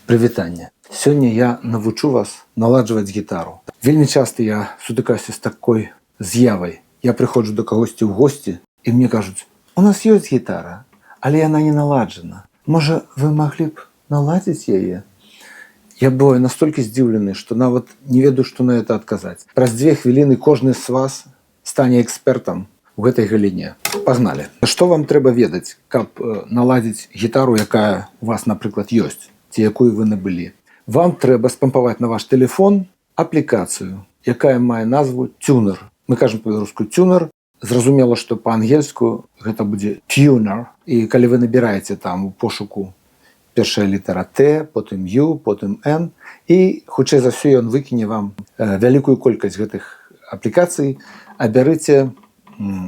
Прывітанне. Сёння я навучу вас наладжваць гітару. Вельмі часта я сутыкаюся з такой з'явай. Я прыходжу да кагосьці ў госці, і мне кажуць: «У нас ёсць гітара, але яна не наладжана. Можа, вы маглі б наладзіць яе?» Я бываю настолькі здзіўлены, што нават не ведаю, што на это адказаць. Праз 2 хвіліны кожны з вас стане экспертам у гэтай галіне. Пагналі. Што вам трэба ведаць, каб наладзіць гітару, якая у вас, напрыклад, ёсць, ці якую вы набылі? Вам трэба спампаваць на ваш телефон аплікацыю, якая мае назву «Тюнер». Мы кажам па-беларуску «тюнер», зразумела, што па-ангельску гэта будзе «tuner». І калі вы набіраеце там у пошуку першая літара Т, потым Ю, потым Н, і хутчэй за ўсё ён выкіне вам вялікую колькасць гэтых аплікацый, абярыце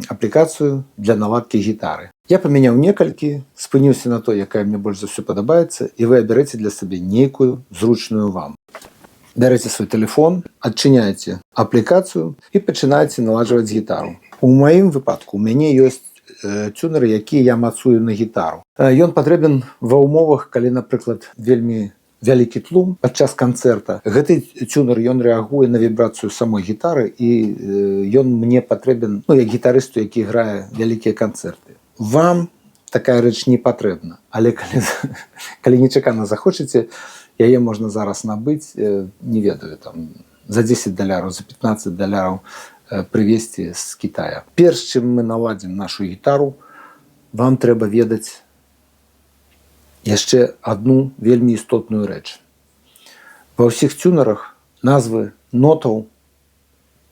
аплікацыю для наладкі гітары. Я памяняў некалькі, спыніўся на той, якая мне больш за ўсё падабаецца, і вы абярэце для сабе нейкую зручную вам. Бярэце свой телефон, адчыняеце аплікацыю і пачынаеце наладжваць гітару. У маім выпадку у мяне ёсць цюнер, які я мацую на гітару. Ён патрэбен ва ўмовах, калі, напрыклад, вельмі вялікі тлум падчас канцэрта. Гэты цюнер, ён рэагуе на вібрацыю самой гітары, і ён мне патрэбен, ну, як гітарысту, які грае вялікія канцэрты. Вам такая рэч не патрэбна, але калі нечакана захочаце, яе можна зараз набыць, не ведаю, там за 10 даляраў, за 15 даляраў прывезці з Китая. Перш чым мы наладзім нашу гітару, вам трэба ведаць яшчэ одну вельмі істотную рэч. Ва ўсіх цюнерах назвы нотаў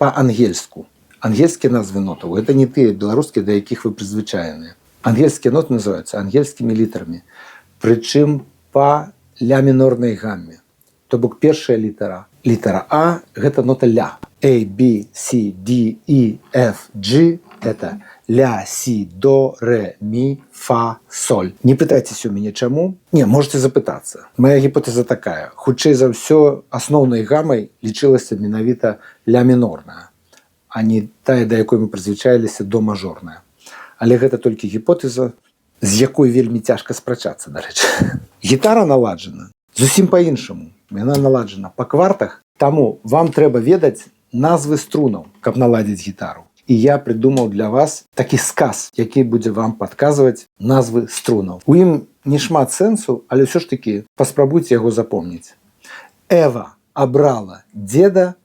па-ангельску. Ангельскія назвы нотаў — это не тыя беларускія, да якіх вы прызвычаеныя. Ангельскія ноты называюцца ангельскімі літарамі, прычым па ля мінорнай гамме. То бок першая літара, літара А, гэта нота ля. A, B, C, D, E, F, G — это ля, си, до, ре, ми, фа, соль. Не пытайцеся у мяне чаму. Не, можете запытацца. Моя гіпотэза такая: хутчэй за ўсё, асноўнай гамай лічылася менавіта ля мінорная, а не тая, да якой мы прызвычаіліся, до мажорная. Але гэта толькі гіпотэза, з якой вельмі цяжка спрачацца, дарэчы. Гітара наладжана зусім па-іншаму. Яна наладжана па квартах, таму вам трэба ведаць назвы струнаў, каб наладзіць гітару. І я прыдумаў для вас такі сказ, які будзе вам падказваць назвы струнаў. У ім не шмат сэнсу, але ўсё ж такі паспрабуйце яго запомніць. Эва абрала деда,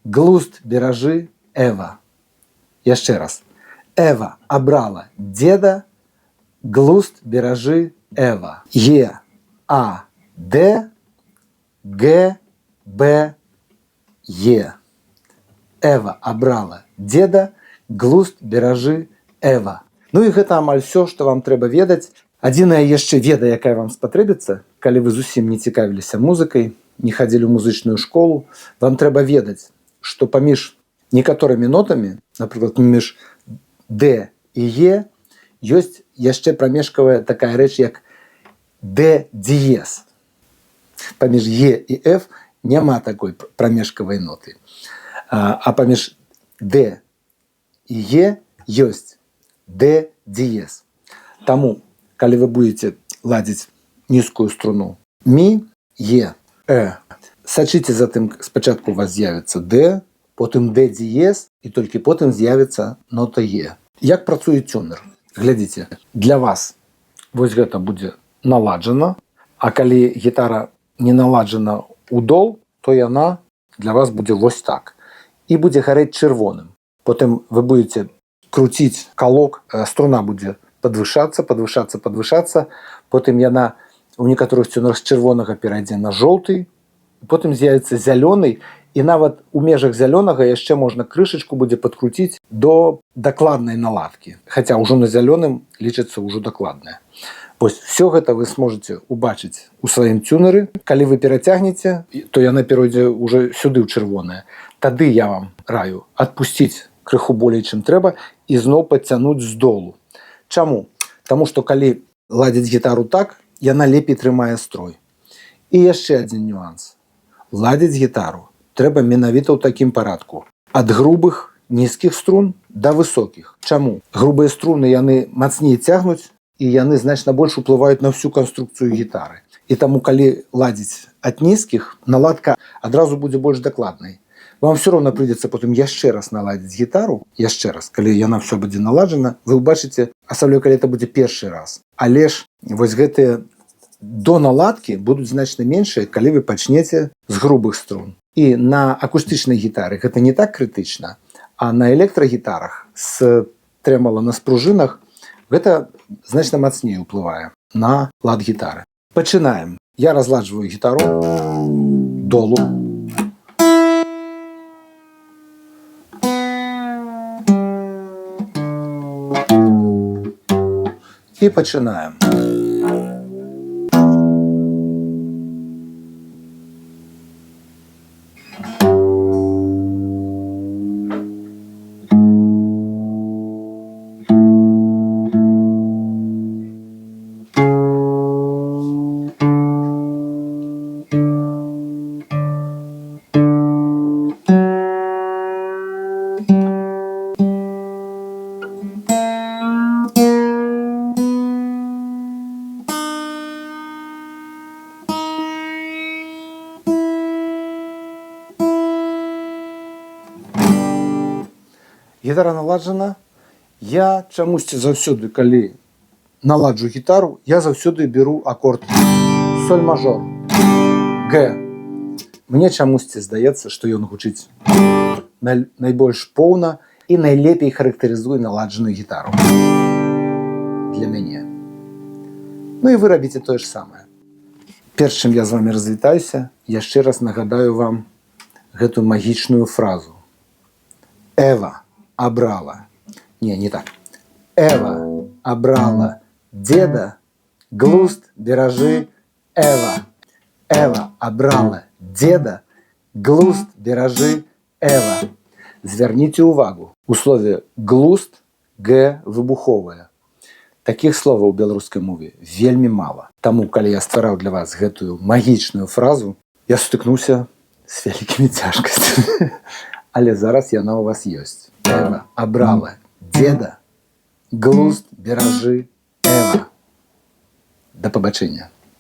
глузд беражы, Эва. Яшчэ раз. Эва абрала деда, глузд беражы, Эва. Е, А, Д, Г, Б, Е. Эва абрала деда, глузд беражы, Эва. Ну і гэта амаль всё, што вам трэба ведаць. Адзіная яшчэ веда, якая вам спатрэбіцца, калі вы зусім не цікавіліся музыкай, не хадзілі ў музычную школу, вам трэба ведаць, што паміж некаторымі нотамі, напрыклад, паміж D і Е, ёсць яшчэ прамежкавая такая рэч, як D дыез. Паміж Е і F няма такой прамежкавай ноты. А паміж D і Е ёсць D дыез. Таму, калі вы будете ладзіць нізкую струну мі, Е, Э, сачыце за тым, спачатку у вас з'явіцца D, потым D дыез, і толькі потым з'явіцца нота Е. Як працуе цюнер? Глядзіце, для вас вось гэта будзе наладжана, а калі гітара не наладжана ў дол, то яна для вас будзе вось так і будзе гарэць чырвоным. Потым вы будете круціць калок, струна будзе падвышацца, падвышацца, падвышацца, потым яна у некаторых цюнерах з чырвонага перайдзе на жоўты, потым з'явіцца зялёны, і нават у межах зялёнага яшчэ можна крышачку будзе падкруціць до дакладнай наладкі. Хаця ўжо на зялёным лічыцца ўжо дакладная. Вось всё гэта вы сможете убачыць у сваім цюнеры. Калі вы перацягнеце, то яна перайдзе уже сюды, ў чырвонае. Тады я вам раю адпусціць крыху болей, чым трэба, і зноў падцянуць з долу. Чаму? Таму што калі ладзіць гітару так, яна лепей трымае строй. І яшчэ адзін нюанс. Ладзіць гітару трэба менавіта ў такім парадку: ад грубых нізкіх струн да высокіх. Чаму? Грубыя струны, яны мацней цягнуць, і яны значна больш уплываюць на всю канструкцыю гітары. І таму, калі ладзіць ад нізкіх, наладка адразу будзе больш дакладнай. Вам все роўна прыйдзецца потым яшчэ раз наладзіць гітару, яшчэ раз, калі яна ўсё будзе наладжана, вы ўбачыце, асабліва калі это будзе першы раз. Але ж вось гэтыя до наладкі будуць значна меншыя, калі вы пачнеце з грубых струн. І на акустычнай гітары гэта не так крытычна, а на электрагітарах з трэмала на спружынах гэта значна мацней уплывае на лад гітары. Пачынаем. Я разладжваю гітару долу. І пачынаем. Гітара наладжана. Я чамусьці заўсёды, калі наладжу гітару, я заўсёды беру акорд соль мажор, Г. Мне чамусьці здаецца, што ён гучыць найбольш поўна і найлепей характарызуе наладжаную гітару для мяне. Ну і вы рабіце тое ж самае. Перш чым я з вами развітаюся, яшчэ раз нагадаю вам гэтую магічную фразу. Эва абрала. Не, не так. Эва абрала деда, глузд беражы Эва. Эва абрала деда, глузд беражы Эва. Звярніце ўвагу, у слове глузд Г выбуховая. Такіх словаў у беларускай мове вельмі мала. Таму, калі я ствараў для вас гэтую магічную фразу, я сутыкнуўся з вялікімі цяжкасцямі. Але зараз яна ў вас ёсць. Эва абрала деда, глузд беражы Эва. Да пабачэння.